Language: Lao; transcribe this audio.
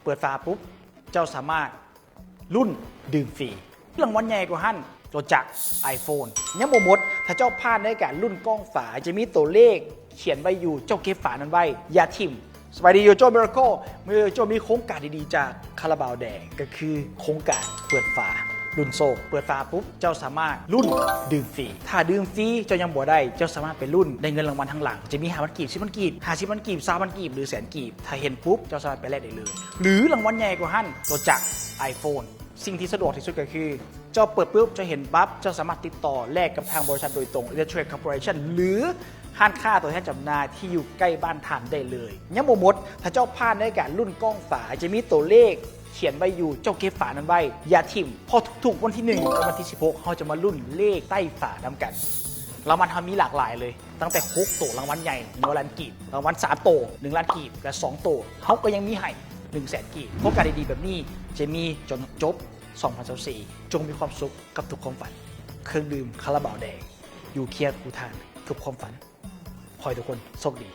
ເປີດຝາປຸບ ເຈົ້າສາມາດລຸ້ນດື່ມຟຣີ. ລາງວັນໃຫຍ່ກວ່າຫັ້ນ ຕົວຈັກ iPhone. ຍັງບໍ່ໝົດ, ຖ້າເຈົ້າຜ່ານໃນການລຸ້ນກ້ອງຝາ ຈະມີຕົວເລກຂຽນໄວ້ຢູ່, ເຈົ້າເກັບຝານັ້ນໄວ້, ຢ່າຖິ້ມ. ສະບາຍດີ ໂຈໂຈ້ Miracle. ມື້ນີ້ໂຈໂຈ້ມີໂຄງການດີໆຈາກຄາລາບາວແດງ ກໍຄືໂຄງການເປີດຝາລຸ້ນໂຊກ. ເປີດຝາປຸບ ເຈົ້າສາມາດລຸ້ນດື່ມຟຣີ. ຖ້າດື່ມຟຣີເຈົ້າຍັງບໍ່ໄດ້, ເຈົ້າສາມາດໄປລຸ້ນໄດ້ເງິນລາງວັນທາງຫຼັງ. ຈະມີຫ້າພັນກີບ, ສິບພັນກີບ, ຫ້າສິບພັນກີບ, ຊາວພັນກີບ ຫຼື ແສນກີບ. ຖ້າເຫັນປຸບ ເຈົ້າສາມາດໄປແລກໄດ້ເລີຍ. ຫຼືລາງວັນໃຫຍ່ກວ່າຫັ້ນ, ຕົວຈັກ iPhone. ສິ່ງທີ່ສະດວກທີ່ສຸດກໍຄື ເຈົ້າເປີດປຶບ ເຈົ້າເຫັນປັບ ເຈົ້າສາມາດຕິດຕໍ່ແລກກັບທາງບໍລິສັດໂດຍຕົງ Electronic Corporation ຫຼືຮ້ານຄ້າຕົວແທນຈຳໜ່າຍທີ່ຢູ່ໃກ້ບ້ານທ່ານໄດ້ເລີຍ. ຍັງບໍ່ໝົດ, ຖ້າເຈົ້າຜ່ານໃນການລຸ້ນກ້ອງຝາ ຈະມີຕົວເລກຂຽນໄວ້ຢູ່, ເຈົ້າເກັບຝານັ້ນໄວ້, ຢ່າຖິ້ມ. ເພາະທຸກໆວັນທີໜຶ່ງ ກັບວັນທີສິບຫົກ ເຮົາຈະມາລຸ້ນເລກໃຕ້ຝານຳກັນ. ລາງວັນເຮົາມີຫຼາກຫຼາຍເລີຍ, ຕັ້ງແຕ່ຫົກໂຕລາງວັນໃຫຍ່ ໜຶ່ງຮ້ອຍລ້ານກີບ, ລາງວັນສາມໂຕ ໜຶ່ງລ້ານກີບ ແລະ ສອງໂຕ ເຮົາກໍຍັງມີໃຫ້ ໜຶ່ງແສນກີບ. ໂຄງການດີໆແບບນີ້ຈະມີຈົນຈົບ ສອງພັນຊາວສີ່. ຈົ່ງມີຄວາມສຸກກັບທຸກຄວາມຝັນ. ເຄື່ອງດື່ມຄາລາບາວແດງ ຢູ່ຄຽງຄູ່ທ່ານທຸກຄວາມຝັນ. ຂໍໃຫ້ທຸກຄົນໂຊກດີ.